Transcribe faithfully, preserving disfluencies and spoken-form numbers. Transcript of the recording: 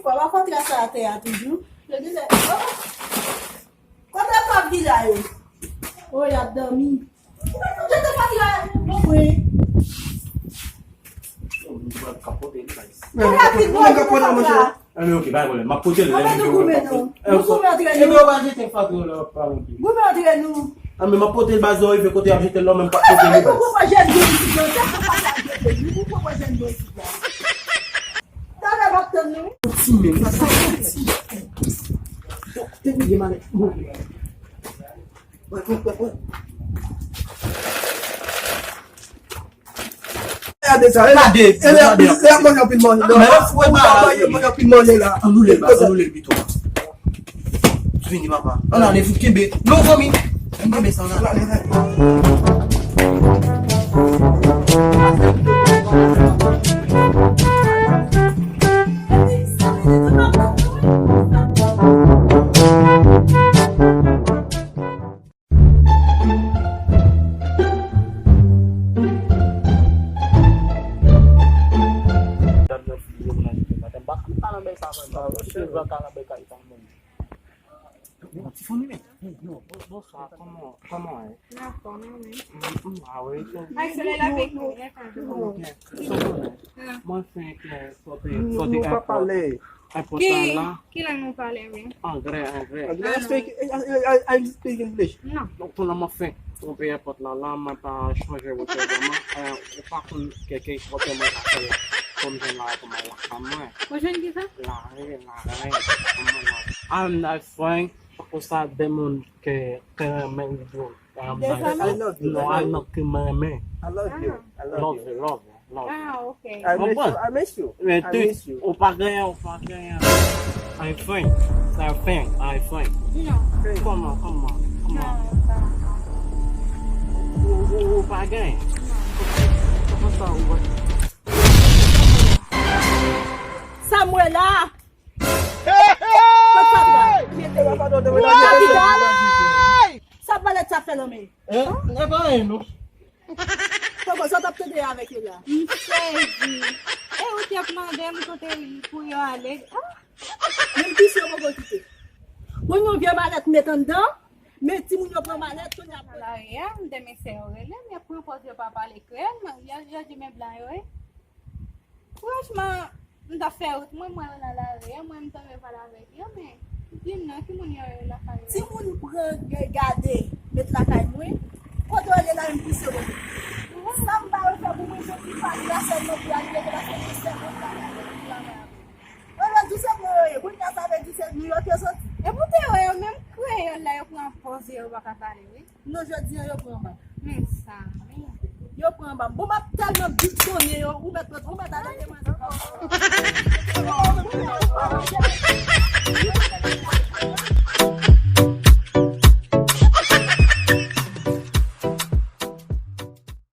Fò pa fè sa atè a toujou. Yo di se, oh! Kote fatra yo? Oh, y ap dòmi. Kote fatra yo? Bon, wi. Mwen ka pote li, guys. Mwen ka pote, mwen ka pote, monchè. Ah, men ok, pa gen pwoblèm. M ap pote l. Anben, nou goumen non. Nou goumen antre nou. Ebyen, w pa jete fatra yo la, w ap pa wonte. Goumen antre nou. Ah, men m ap pote l, baz, lè w rive kote y ap jete l la, men m p ap pote li, baz. Ou pran jèn blan isit la, ou pran jèn blan isit la. Talè m ap tann nou. Ti men, sa, sa, ti. Te vide malèt. Bon. Wè, wè, wè, wè. Gade sa, e la, e la, e la, manje anpil manje. Men lè fwe pa la. Manje anpil manje la. Ann woule l, baz, ann woule l pito. Vini, papa. Ann ale, fout kenbe. Non, zanmi. Ann kenbe sa, ann ale. Ti fanmi men. Bonswa, kòman, kòman w ye? Anfòm, wi. Ah wi. Ay, se lè l avèk nou. Ok. Mwen fenk soti, soti èpòt. Èpòt la la. Ki lang nou pale, wi? Anglè, anglè. Anglè, I speak, I, I, I, I speak English. Non. Donk, kounye a mwen fenk twonpe èpòt la la, mwen pa chanje wotè vrèman. Eh, ou pa konn ke, ke wotè mwen ka fè l kòm jan la, kòm la, kòm mwen. Ou jwenn ki sa? Lari, lari, kòm mwen la. I'm not fine. Tankou sa, de moun ke, ke renmen li dwòl. I love you. Non, I love you, man. I love you. I love you. Love you, love you, love you. Ah, ok. I miss you. I miss you. Men tout, ou pa genyen, ou pa genyen. I think. I think. I think. Non. Kòman, kòman, kòman? Non, pa. Ou, ou, ou pa genyen? Non. Kòman sa ou wè? Samuela! Kot fatra? Mete. Ou lapiday! Sa malèt sa fè nan men? Eh, e pa anyen non. Kòman sa w t ap tande avèk yo la? M sezi. E ou t ap mande m kote pou yo ale. Ah! Menm pis yo poko kite. Bon, yon vye malèt met anndan, men timoun yo pran malèt, kounye a. Nan lari a, m de mesye yo rele m, y ap pran pòz yo pa pale kreyòl, yo, yo di men blan yo ye. Franchman, m t ap fè wout mwen, m wè yo nan lari a, mwen m tonbe pale avèk yo, men di m non, ki moun yo ye lakay yo? Timoun pran gade, met lakay mwen, kote yo ye la, m pise yo. Sa m ba yo fè pou mwen, se pou pale la sèlman pou yo al rete, paske se sèlman pou lakay yo pou travay avè yo. Yo vle di se blan yo ye, kounye a sa vle di se nou yo te soti. E pou te wè yo menm kreyòl la, yo pran pòz yo pa ka pale, wi. Non, jodi a, yo pran anba m. Mezanmi. Yo pran anba m. Bon, m ap tèlman bitonnen yo, ou mèt, ou mèt ale demann.